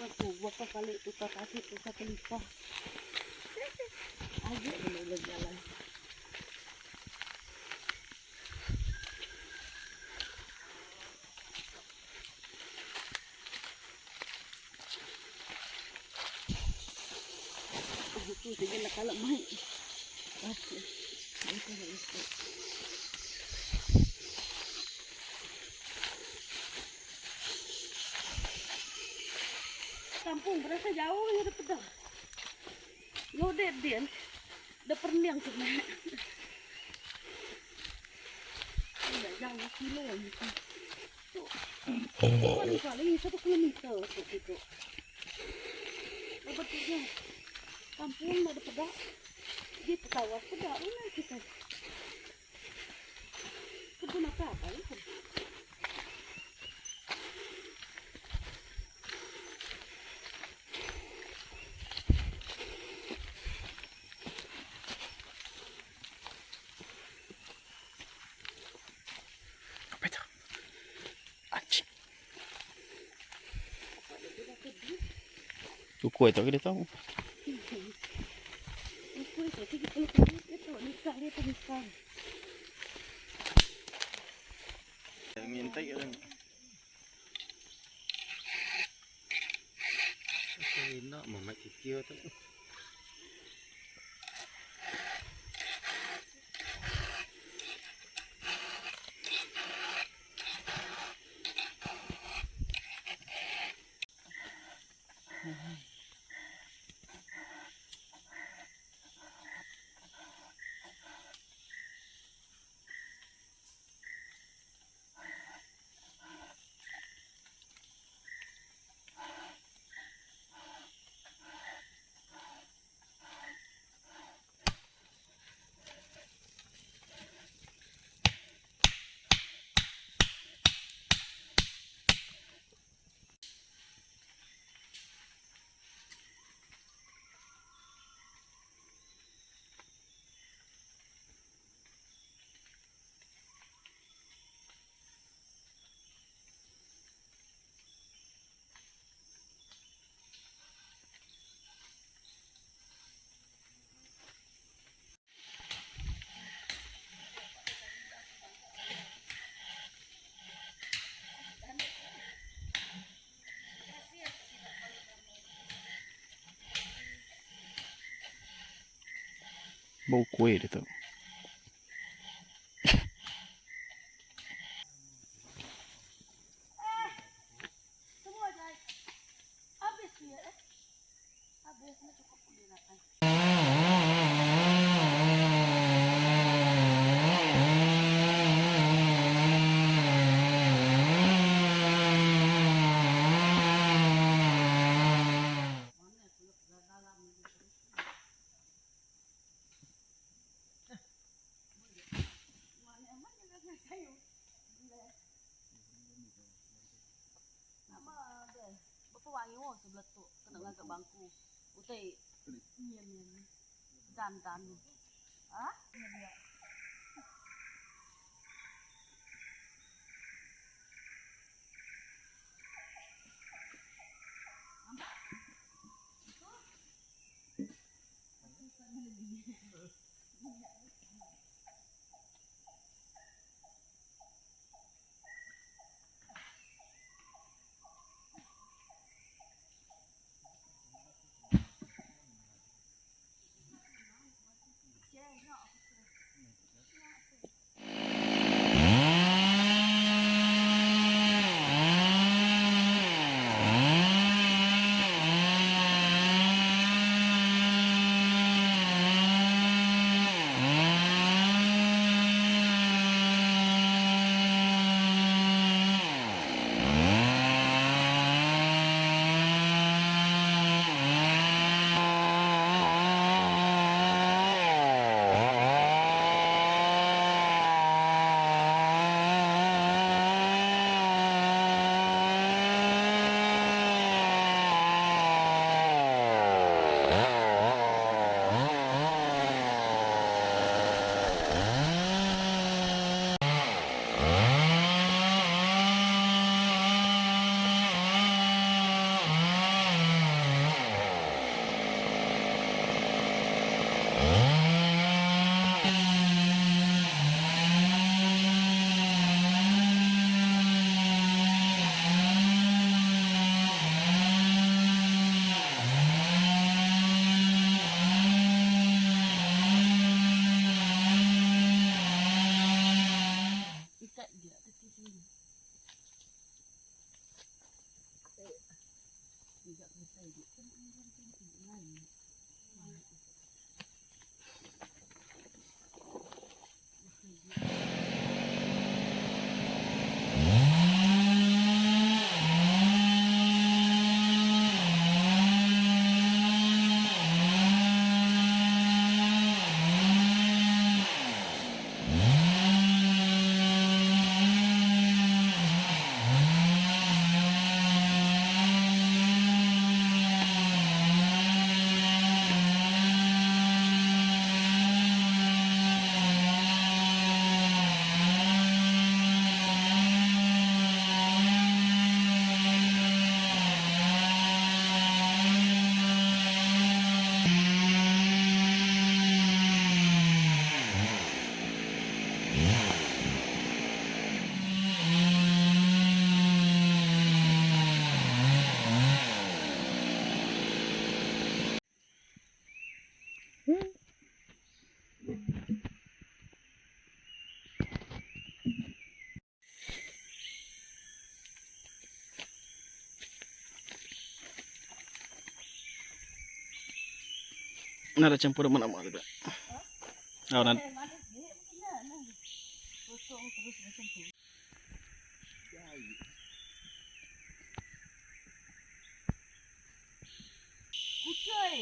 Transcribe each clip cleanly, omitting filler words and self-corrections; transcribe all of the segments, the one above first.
Aku berapa kali tukar kaki tukar telipah. Agi dulu ulih bejalai. Aku sigi enda kala mai. Kampung berasa jauh ya da peda. Enggau dek din da perening sema. Enda jauh kilo tu. Tu kali satu kilometer tu tu. Lepas tu kampung enda da peda. Di petawas peda rumah kita. Kebun apa apa itu? Apa itu? Anjing. Ukui tu ke dia tahu. Ukui tu 30 kali tu nikah dia tu nikah. Ngintai kan. Nak mamat kikir tu. Bau kuih dia tu. Semua jai. Habis dia eh. Habis ni cukup boleh makan. Nama deh. Berapa wangi oh sebelah tu kena ngaga bangku. Utai nyin dan dan. Ah? Nada campur mana mana juga. Oh, nanti. Kucai.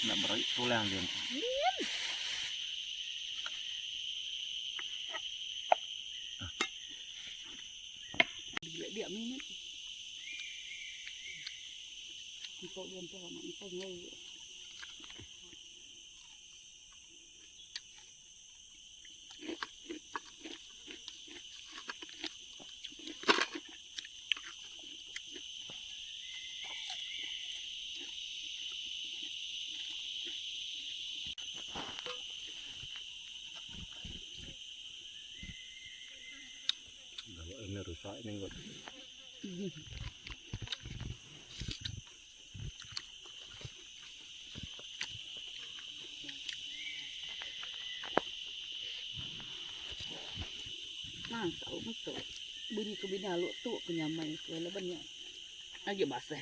Nak berai tulang dia. Dia minit. Kau yang tu nak tengok. Ini rusak ini kot. Mansau meh tu. Bunyi ke bini alu tu ke nyamai ku laban nya agi basah.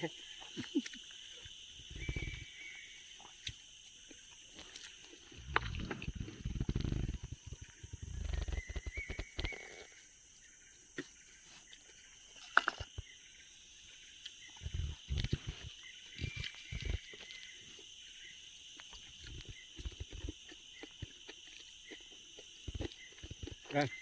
Kan.